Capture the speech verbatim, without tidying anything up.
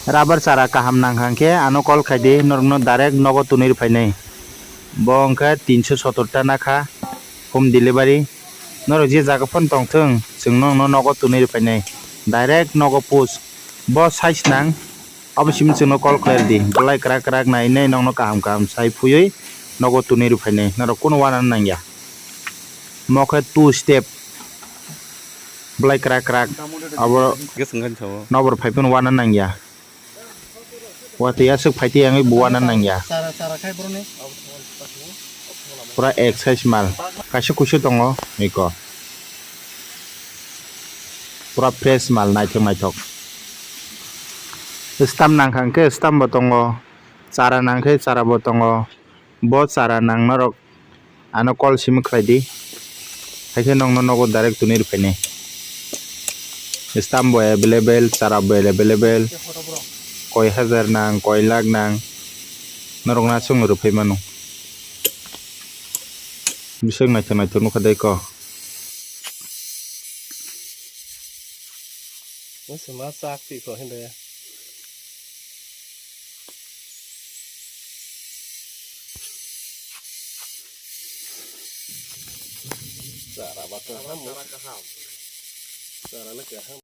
Rubber chara kaham nangkha hwnkhe ano call khaidi, norokno direct nogo twnwi rwphainai. Bo hwnkhe tinso sotor ta nakha home delivery. Norok je jaga phano tongthwng, chwng nokno nogo twnwi rwphainai. Direct nogo post. Bo size nang, abo simi chwngno call khlai rwdi. Belai kwrak kwrak nainai nokno kaham kaham sai phuywi nogo twnwi rwphainai. Norok kunu uanana nangya. Mo khe two step. Belai kwrak kwrak. Abo nobor phai phano uanana nangya. Watwi aswk phaitwi ang bo uanana nangya. Chara, chara khai boroni. Pura ek size mal. Kaisa kuisu tongo eko. Pura fresh mal, naithok naithok. Stamp nangkha hwnkhe stamp bo tongo. Chara nangkhe chara bo tongo. Bo chara nang norok ano call simi khlai di. Haikhe nokno nogo direct twnwi rwphainai. Stamp bo available, chara bo available. Koi hajar nang, koi lakh nang, norok no aswk no rwphai mano. Bising naithok naithok nukha de ko. Masa ma sak ti ko hinde. Chara ba kaham. Chara na kaham.